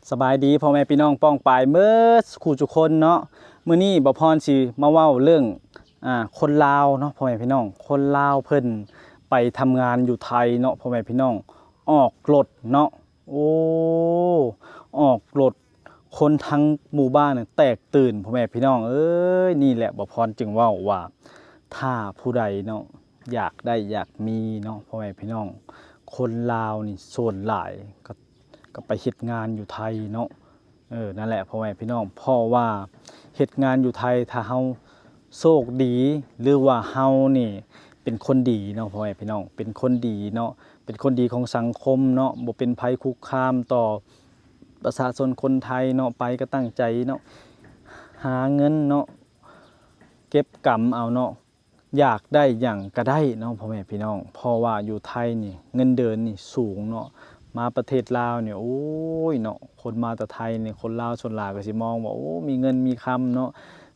ສະບາຍດີພໍ່ແມ່ພີ່ນ້ອງປ້ອງປາຍເໝິດຄູ່ສູ່ຄົນເນາະ. ມື້ນີ້ບ່າວພອນຊິມາເວົ້າເລື່ອງ ອ່າ ຄົນລາວເນາະ ພໍ່ແມ່ພີ່ນ້ອງ. ຄົນລາວເພິ່ນໄປທຳງານຢູ່ໄທເນາະ ພໍ່ແມ່ພີ່ນ້ອງ, ອອກລົດເນາະ. ໂອ້ ອອກລົດ ຄົນທັງໝູ່ບ້ານແຕກຕື່ນ ພໍ່ແມ່ພີ່ນ້ອງເອີຍ. ນີ້ແຫຼະ ບ່າວພອນຈຶ່ງເວົ້າວ່າ ຖ້າຜູ້ໃດເນາະ ຢາກໄດ້ຢາກມີເນາະ ພໍ່ແມ່ພີ່ນ້ອງ, ຄົນລາວນີ້ສ່ວນຫຼາຍກໍ ກໍໄປເຮັດງານຢູ່ໄທເນາະ. ເອີ ນັ້ນແຫຼະ ພໍ່ແມ່ພີ່ນ້ອງ, ເພາະວ່າເຮັດງານຢູ່ໄທ ຖ້າເຮົາໂຊກດີ ຫຼືວ່າເຮົານີ້ເປັນຄົນດີເນາະ ພໍ່ແມ່ພີ່ນ້ອງ, ເປັນຄົນດີເນາະ, ເປັນຄົນດີຂອງສັງຄົມເນາະ, ບໍ່ເປັນໄພຄຸກຄາມຕໍ່ປະຊາຊົນຄົນໄທເນາະ, ໄປກໍຕັ້ງໃຈເນາະ ຫາເງິນເນາະ, ເກັບກຳເອົາເນາະ. ຢາກໄດ້ຫຍັງກໍໄດ້ເນາະ ພໍ່ແມ່ພີ່ນ້ອງ, ເພາະວ່າຢູ່ໄທນີ້ເງິນເດືອນນີ້ສູງເນາະ. ມາປະເທດລາວນີ້ ໂອ້ຍເນາະ, ຄົນມາແຕ່ໄທນີ້ ຄົນລາວສ່ວນຫຼາຍກໍຊິມອງວ່າ ໂອ້ ມີເງິນມີຄຳເນາະ.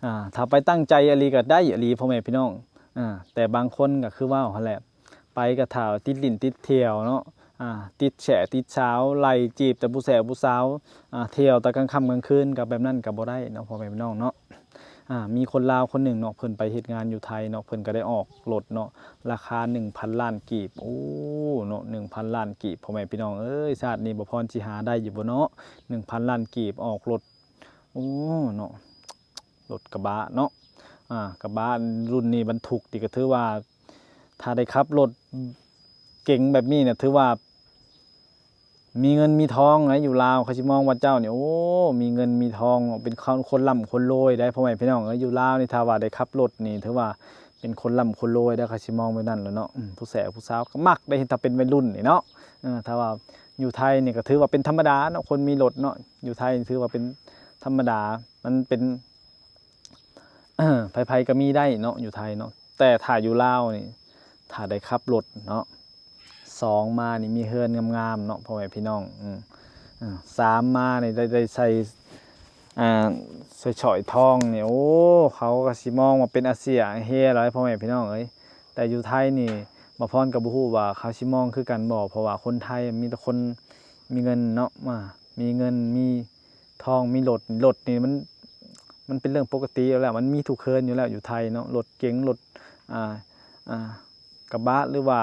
ອ່າ ຖ້າໄປຕັ້ງໃຈອີ່ຫຼີກໍໄດ້ອີ່ຫຼີ ພໍ່ແມ່ພີ່ນ້ອງ. ອ່າ ແຕ່ບາງຄົນກໍຄືເວົ້າຫັ້ນແຫຼະ, ໄປກໍຖ້າຕິດຫຼິ້ນຕິດທ່ຽວເນາະ, ອ່າ ຕິດແຊະຕິດສາວ ໄລ່ຈີບແຕ່ຜູ້ແສຜູ້ສາວ, ອ່າ ທ່ຽວແຕ່ກາງຄ່ຳກາງຄືນ, ກໍແບບນັ້ນກໍບໍ່ໄດ້ເນາະ ພໍ່ແມ່ພີ່ນ້ອງເນາະ. ອ່າ ມີຄົນລາວຄົນໜຶ່ງເນາະ ເພິ່ນໄປເຮັດງານຢູ່ໄທເນາະ, ເພິ່ນກໍໄດ້ອອກລົດເນາະ ລາຄາໜຶ່ງພັນລ້ານກີບ. ໂອ້ ເນາະ ໜຶ່ງພັນລ້ານກີບ ພໍ່ແມ່ພີ່ນ້ອງເອີຍ, ຊາດນີ້ບ່າວພອນຊິຫາໄດ້ຢູ່ບໍ່ເນາະ ໜຶ່ງພັນລ້ານກີບ ອອກລົດ. ໂອ້ ເນາະ ລົດກະບະເນາະ, ອ່າ ກະບະລຸ້ນນີ້ບັນທຸກນີ້ກໍຖືວ່າ ຖ້າໄດ້ຂັບລົດເກັງແບບນີ້ນະ ຖືວ່າມີເງິນມີທອງນະ. ຢູ່ລາວເຂົາຊິມອງວ່າເຈົ້ານີ້ ໂອ້ ມີເງິນມີທອງເນາະ, ເປັນຄົນ ຄົນລ່ຳຄົນລວຍໄດ໋ ພໍ່ແມ່ພີ່ນ້ອງເອີຍ. ຢູ່ລາວນີ້ ຖ້າວ່າໄດ້ຂັບລົດນີ້ ຖືວ່າເປັນຄົນລ່ຳຄົນລວຍໄດ໋, ເຂົາຊິມອງແບບນັ້ນແຫຼະເນາະ. ອືມ ຜູ້ແສຜູ້ສາວກໍມັກໄດ໋ ຖ້າເປັນໄວລຸ້ນນີ້ເນາະ. ເອີ ຖ້າວ່າຢູ່ໄທນີ້ກໍຖືວ່າເປັນທຳມະດາເນາະ, ຄົນມີລົດເນາະ ຢູ່ໄທນີ້ ຖືວ່າເປັນທຳມະດາ, ມັນເປັນ ໃຜໆກໍມີໄດ້ເນາະ ຢູ່ໄທເນາະ. ແຕ່ຖ້າຢູ່ລາວນີ້ ຖ້າໄດ້ຂັບລົດເນາະ, ສອງມານີ້ມີເຮືອນງາມໆເນາະ ພໍ່ແມ່ພີ່ນ້ອງ. ອືມ ເອີ ສາມມານີ້ໄດ້ ໄດ້ໃສ່ ອ່າ ໃສ່ສ້ອຍທອງນີ້ ໂອ້ ເຂົາກໍຊິມອງວ່າເປັນອາເຊຍເຮຫຼາຍ ພໍ່ແມ່ພີ່ນ້ອງເອີຍ. ແຕ່ຢູ່ໄທນີ້ ບ່າວພອນກໍບໍ່ຮູ້ວ່າເຂົາຊິມອງຄືກັນບໍ່, ເພາະວ່າຄົນໄທມີແຕ່ຄົນມີເງິນເນາະ, ມາ ມີເງິນມີ ທອງ ມີລົດ, ລົດນີ້ມັນ ມັນເປັນເລື່ອງປົກກະຕິຢູ່ແລ້ວ, ມັນມີທຸກເຮືອນຢູ່ແລ້ວຢູ່ໄທເນາະ, ລົດເກັງ ລົດ ອ່າ ອ່າ ກະບະ ຫຼືວ່າ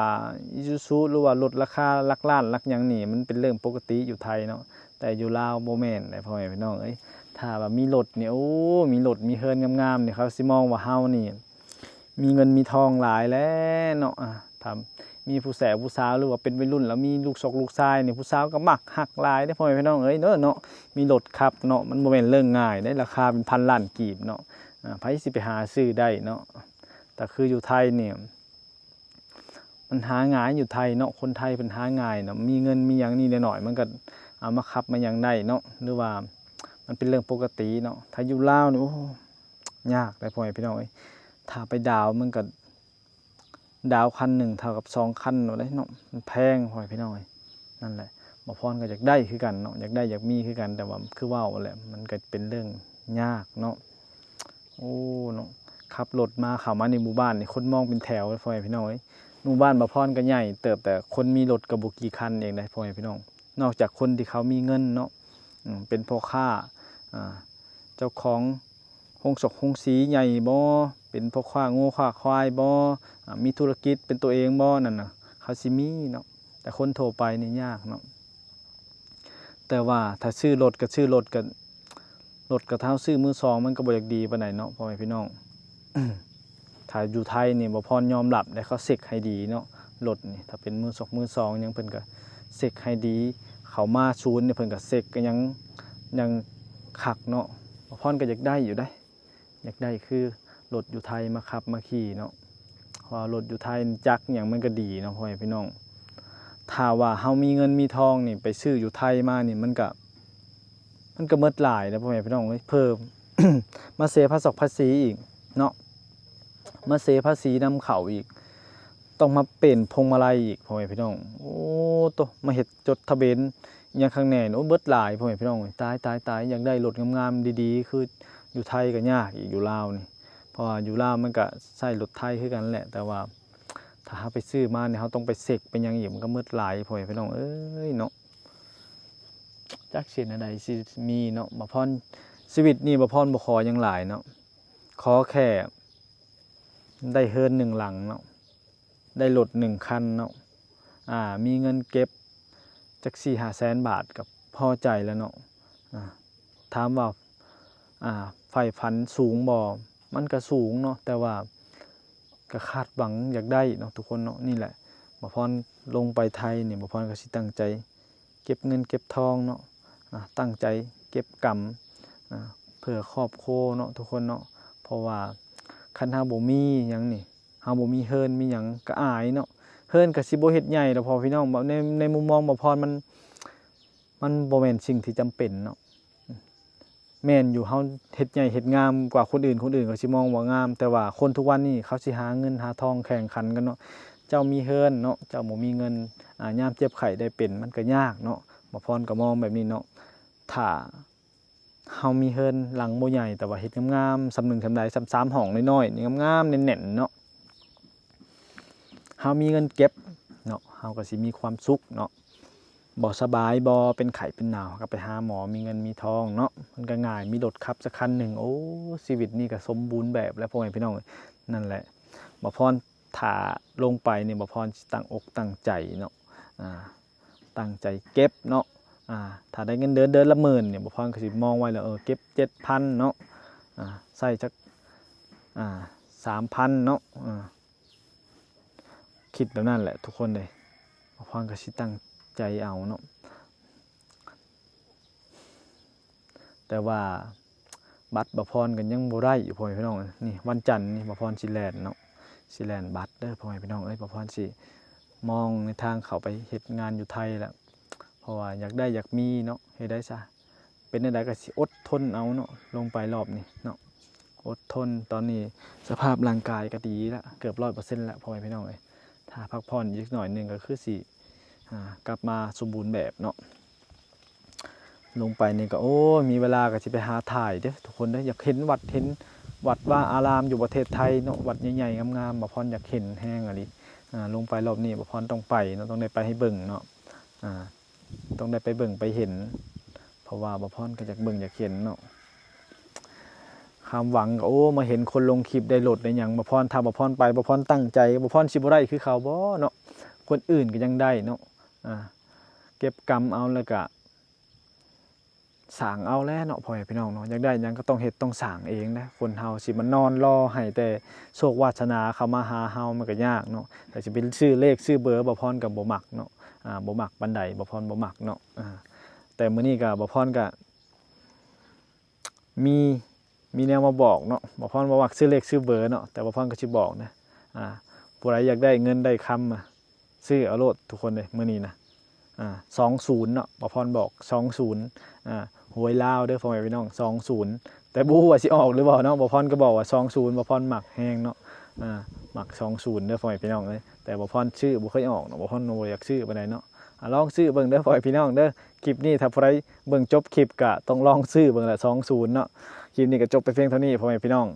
ອີຊູຊູ ຫຼືວ່າລົດລາຄາຫຼັກລ້ານຫຼັກຫຍັງນີ້ ມັນເປັນເລື່ອງປົກກະຕິຢູ່ໄທເນາະ. ແຕ່ຢູ່ລາວບໍ່ແມ່ນເດ້ ພໍ່ແມ່ພີ່ນ້ອງເອີຍ. ຖ້າວ່າມີລົດນີ້ ໂອ້ ມີລົດມີເຮືອນງາມໆນີ້ ເຂົາຊິມອງວ່າເຮົານີ້ ມີເງິນມີທອງຫຼາຍແລ້ວເນາະ. ອ່າ ຖ້າມີຜູ້ແສຜູ້ສາວ ຫຼືວ່າເປັນໄວລຸ້ນແລ້ວມີລູກຊອກລູກຊາຍນີ້ ຜູ້ສາວກໍມັກຮັກຫຼາຍເດ້ ພໍ່ແມ່ພີ່ນ້ອງເອີຍ ເນາະ ເນາະ. ມີລົດຂັບເນາະ ມັນບໍ່ແມ່ນເລື່ອງງ່າຍເດ້, ລາຄາເປັນພັນລ້ານກີບເນາະ. ອ່າ ໃຜຊິໄປຫາຊື້ໄດ້ເນາະ. ແຕ່ຄືຢູ່ໄທນີ້ ມັນຫາງ່າຍ ຢູ່ໄທເນາະ, ຄົນໄທເພິ່ນຫາງ່າຍເນາະ, ມີເງິນມີຫຍັງນິດໜ້ອຍ ມັນກໍເອົາມາຂັບມາຫຍັງໄດ້ເນາະ, ຫຼືວ່າມັນເປັນເລື່ອງປົກກະຕິເນາະ. ຖ້າຢູ່ລາວນີ້ ໂອ້ ຍາກເດ້ ພໍ່ແມ່ພີ່ນ້ອງເອີຍ. ຖ້າໄປດາວ ມັນກໍ ດາວຄັນໜຶ່ງເທົ່າກັບສອງຄັນໂລດເດ້ເນາະ, ມັນແພງ ພໍ່ແມ່ພີ່ນ້ອງເອີຍ. ນັ້ນແຫຼະ ບ່າວພອນກໍຢາກໄດ້ຄືກັນເນາະ, ຢາກໄດ້ຢາກມີຄືກັນ, ແຕ່ວ່າຄືເວົ້າແຫຼະ ມັນກໍເປັນເລື່ອງຍາກເນາະ. ໂອ້ ເນາະ ຂັບລົດມາ ເຂົ້າມາໃນໝູ່ບ້ານນີ້ ຄົນມອງເປັນແຖວ ພໍ່ແມ່ພີ່ນ້ອງເອີຍ. ໝູ່ບ້ານບ່າວພອນກໍໃຫຍ່ເຕີບ, ແຕ່ຄົນມີລົດກໍບໍ່ກີ່ຄັນເອງເດ້ ພໍ່ແມ່ພີ່ນ້ອງ. ນອກຈາກຄົນທີ່ເຂົາມີເງິນເນາະ, ອືມ ເປັນພໍ່ຄ້າ ອ່າ ເຈົ້າຂອງໂຮງສອກໂຮງສີໃຫຍ່ບໍ, ເປັນພໍ່ຄ້າງົວຄ້າຄວາຍບໍ, ອ່າ ມີທຸລະກິດເປັນຕົວເອງບໍ, ນັ້ນນະ ເຂົາຊິມີເນາະ. ແຕ່ຄົນທົ່ວໄປນີ້ຍາກເນາະ. ແຕ່ວ່າຖ້າຊື້ລົດກໍຊື້ລົດ ກໍລົດກໍ ຖ້າເຮົາຊື້ມືສອງ ມັນກໍບໍ່ຢາກດີປານໃດເນາະ ພໍ່ແມ່ພີ່ນ້ອງ. ຖ້າຢູ່ໄທນີ້ ບ່າວພອນຍອມຮັບເດ້ ເຂົາເຊັກໃຫ້ດີເນາະ, ລົດນີ້ ຖ້າເປັນມືສອງ ມືສອງຫຍັງ ເພິ່ນກໍເຊັກໃຫ້ດີ. ເຂົ້າມາສູນນີ້ ເພິ່ນກໍເຊັກກໍຍັງ ຍັງຄັກເນາະ. ບ່າວພອນກໍຢາກໄດ້ຢູ່ເດ້ ຢາກໄດ້ຄືລົດຢູ່ໄທມາຂັບມາຂີ່ເນາະ, ເພາະວ່າລົດຢູ່ໄທຈັກຫຍັງມັນກໍດີເນາະ ພໍ່ແມ່ພີ່ນ້ອງ. ຖ້າວ່າເຮົາມີເງິນມີທອງນີ້ ໄປຊື້ຢູ່ໄທມານີ້ ມັນກະ ມັນກະໝົດຫຼາຍເດ້ ພໍ່ແມ່ພີ່ນ້ອງເອີຍ. ເພີ່ມ ມາເສຍພາສີ ພາສີອີກເນາະ, ມາເສຍພາສີນຳເຂົ້າອີກ, ຕ້ອງມາເປັນພວງມາໄລອີກ ພໍ່ແມ່ພີ່ນ້ອງ. ໂອ້ໂຕ ມາເຮັດຈົດທະບຽນ ຫຍັງຂ້າງແໜ່ນີ້ ໂອ້ ເບິດຫຼາຍ ພໍ່ແມ່ພີ່ນ້ອງເອີຍ. ຕາຍ ຕາຍ ຕາຍ ຢາກໄດ້ລົດງາມໆ ດີໆ ຄືຢູ່ໄທກໍຍາກອີກ ຢູ່ລາວນີ້, ເພາະວ່າຢູ່ລາວມັນກໍໃຊ້ລົດໄທຄືກັນແຫຼະ, ແຕ່ວ່າຖ້າເຮົາໄປຊື້ມານີ້ ເຮົາຕ້ອງໄປເຊັກໄປຫຍັງອີກ ມັນກໍໝົດຫຼາຍ ພໍ່ແມ່ພີ່ນ້ອງເອີຍເນາະ. ຈັກຊິເຮັດແນວໃດຊິມີເນາະ ບ່າວພອນ. ຊີວິດນີ້ບ່າວພອນບໍ່ຂໍຫຍັງຫຼາຍເນາະ, ຂໍແຄ່ໄດ້ເຮືອນໜຶ່ງຫຼັງເນາະ, ໄດ້ລົດໜຶ່ງຄັນເນາະ, ອ່າ ມີເງິນເກັບຈັກສີ່ຫ້າແສນບາດກໍພໍໃຈແລ້ວເນາະ. ອ່າ ຖາມວ່າ ອ່າ ໃຝ່ຝັນສູງບໍ່? ມັນກໍສູງເນາະ, ແຕ່ວ່າກໍຄາດຫວັງຢາກໄດ້ເນາະທຸກຄົນເນາະ. ນີ້ແຫຼະ ບ່າວພອນລົງໄປໄທນີ້ ບ່າວພອນກໍຊິຕັ້ງໃຈເກັບເງິນເກັບທອງເນາະ, ອ່າ ຕັ້ງໃຈເກັບກຳ ອ່າ ເພື່ອຄອບຄົວເນາະທຸກຄົນເນາະ. ເພາະວ່າຄັນເຮົາບໍ່ມີຫຍັງນີ້ ເຮົາບໍ່ມີເຮືອນມີຫຍັງກໍອາຍເນາະ. ເຮືອນກໍຊິບໍ່ເຮັດໃຫຍ່ດອກ ພໍ່ພີ່ນ້ອງ. ໃນ ໃນມຸມມອງບ່າວພອນ ມັນ ມັນບໍ່ແມ່ນສິ່ງທີ່ຈຳເປັນເນາະ. ແມ່ນຢູ່ ເຮົາເຮັດໃຫຍ່ເຮັດງາມກວ່າຄົນອື່ນ, ຄົນອື່ນກໍຊິມອງວ່າງາມ, ແຕ່ວ່າຄົນທຸກວັນນີ້ເຂົາຊິຫາເງິນຫາທອງແຂ່ງຂັນກັນເນາະ. ເຈົ້າມີເຮືອນເນາະ, ເຈົ້າບໍ່ມີເງິນ ອ່າ ຍາມເຈັບໄຂ້ໄດ້ເປັນ ມັນກໍຍາກເນາະ. ບ່າວພອນກໍມອງແບບນີ້ເນາະ. ຖ້າ ເຮົາມີເຮືອນຫຼັງບໍ່ໃຫຍ່ ແຕ່ວ່າເຮັດງາມໆ ສ່ຳໜຶ່ງສ່ຳໃດ ສ່ຳສາມຫ້ອງນ້ອຍໆ ນີ້ງາມໆ ແໜ້ນໆ ເນາະ. ເຮົາມີເງິນເກັບເນາະ ເຮົາກໍຊິມີຄວາມສຸກເນາະ. ບໍ່ສະບາຍບໍ່ ເປັນໄຂ້ເປັນໜາວ ເຮົາກໍໄປຫາໝໍ ມີເງິນມີທອງເນາະ, ມັນກໍງ່າຍ. ມີລົດຂັບສັກຄັນໜຶ່ງ ໂອ້ ຊີວິດນີ້ກໍສົມບູນແບບແລ້ວ ພໍ່ແມ່ພີ່ນ້ອງເອີຍ. ນັ້ນແຫຼະ ບ່າວພອນ ຖ້າລົງໄປນີ້ ບ່າວພອນຊິຕັ້ງອົກຕັ້ງໃຈເນາະ ອ່າ ຕັ້ງໃຈເກັບເນາະ. ອ່າ ຖ້າໄດ້ເງິນເດືອນເດືອນລະໝື່ນນີ້ ບ່າວພອນກໍຊິມອງໄວ້ແລ້ວ ເອີ ເກັບເຈັດພັນເນາະ, ອ່າ ໃຊ້ຈັກ ອ່າ ສາມພັນເນາະ. ອ່າ ຄິດແບບນັ້ນແຫຼະທຸກຄົນເດ້, ບ່າວພອນກໍຊິຕັ້ງໃຈເອົາເນາະ. ແຕ່ວ່າບັດບ່າວພອນກໍຍັງບໍ່ໄດ້ຢູ່ ພໍ່ແມ່ພີ່ນ້ອງ. ນີ້ວັນຈັນນີ້ບ່າວພອນຊິແລ່ນເນາະ, ຊິແລ່ນບັດເດີ ພໍ່ແມ່ພີ່ນ້ອງເອີຍ. ບ່າວພອນຊິມອງໃນທາງເຂົ້າໄປເຮັດງານຢູ່ໄທແຫຼະ, ເພາະວ່າຢາກໄດ້ຢາກມີເນາະ, ເຮັດໄດ້ຊະ. ເປັນແນວໃດກໍຊິອົດທົນເອົາເນາະ, ລົງໄປລອບນີ້ເນາະ ອົດທົນ. ຕອນນີ້ສະພາບຮ່າງກາຍກໍດີລະ ເກືອບຮ້ອຍເປີເຊັນລະ ພໍ່ແມ່ພີ່ນ້ອງເອີຍ. ຖ້າພັກຜ່ອນອີກໜ້ອຍໜຶ່ງກໍຄືຊິ ອ່າ ກັບມາສົມບູນແບບເນາະ. ລົງໄປນີ້ກໍ ໂອ້ຍ ມີເວລາກໍຊິໄປຫາຖ່າຍເດີທຸກຄົນເດີ. ຢາກເຫັນວັດ ເຫັນວັດວາອາລາມຢູ່ປະເທດໄທເນາະ, ວັດໃຫຍ່ໆ ງາມໆ ບ່າວພອນຢາກເຫັນແຮງອີ່ຫຼີ. ອ່າ ລົງໄປລອບນີ້ບ່າວພອນຕ້ອງໄປເນາະ, ຕ້ອງໄດ້ໄປໃຫ້ເບິ່ງເນາະ. ອ່າ ຕ້ອງໄດ້ໄປເບິ່ງໄປເຫັນ ເພາະວ່າບ່າວພອນກໍຢາກເບິ່ງຢາກເຫັນເນາະ. ຄວາມຫວັງກໍ ໂອ້ ມາເຫັນຄົນລົງຄລິບໄດ້ລົດໄດ້ຫຍັງ. ບ່າວພອນ ຖ້າບ່າວພອນໄປ ບ່າວພອນຕັ້ງໃຈ ບ່າວພອນຊິບໍ່ໄດ້ຄືເຂົາບໍ່ເນາະ? ຄົນອື່ນກໍຍັງໄດ້ເນາະ. ອ່າ ເກັບກຳເອົາ ແລ້ວກະສ້າງເອົາແຫຼະເນາະ ພໍ່ແມ່ພີ່ນ້ອງເນາະ. ຢາກໄດ້ຫຍັງກໍຕ້ອງເຮັດຕ້ອງສ້າງເອງນະ. ຄົນເຮົາຊິມານອນລໍໃຫ້ແຕ່ໂຊກວາດສະໜາເຂົ້າມາຫາເຮົາ ມັນກໍຍາກເນາະ. ແຕ່ຊິໄປຊື້ເລກຊື້ເບີ ບ່າວພອນກໍບໍ່ມັກເນາະ. ອ່າ ບໍ່ມັກປານໃດ ບ່າວພອນບໍ່ມັກເນາະ. ອ່າ ແຕ່ມື້ນີ້ກໍ ບ່າວພອນກໍມີ ມີແນວມາບອກເນາະ. ບ່າວພອນບໍ່ມັກຊື້ເລກຊື້ເບີເນາະ, ແຕ່ບ່າວພອນກໍຊິບອກນະ. ອ່າ ຜູ້ໃດຢາກໄດ້ເງິນໄດ້ຄຳ ຊື້ເອົາໂລດທຸກຄົນເດ້ ມື້ນີ້ນະ. ອ່າ ສອງສູນເນາະ ບ່າວພອນບອກ ສອງສູນ. ອ່າ ຫວຍລາວເດີ ພໍ່ແມ່ພີ່ນ້ອງ ສອງສູນ. ແຕ່ບໍ່ຮູ້ວ່າຊິອອກຫຼືບໍ່ເນາະ, ບ່າວພອນກໍບອກວ່າ ສອງສູນ ບ່າວພອນມັກແຮງເນາະ. ອ່າ ມັກ ສອງສູນ ເດີ ພໍ່ແມ່ພີ່ນ້ອງເອີຍ. ແຕ່ບ່າວພອນຊື້ບໍ່ເຄີຍອອກເນາະ, ບ່າວພອນບໍ່ຢາກຊື້ປານໃດເນາະ. ອ່າ ລອງຊື້ເບິ່ງເດີ ພໍ່ແມ່ພີ່ນ້ອງເດີ. ຄລິບນີ້ຖ້າຜູ້ໃດເບິ່ງຈົບຄລິບກໍຕ້ອງລອງຊື້ເບິ່ງແຫຼະ ສອງສູນເນາະ. ຄລິບນີ້ກໍຈົບໄປພຽງເທົ່ານີ້ ພໍ່ແມ່ພີ່ນ້ອງ.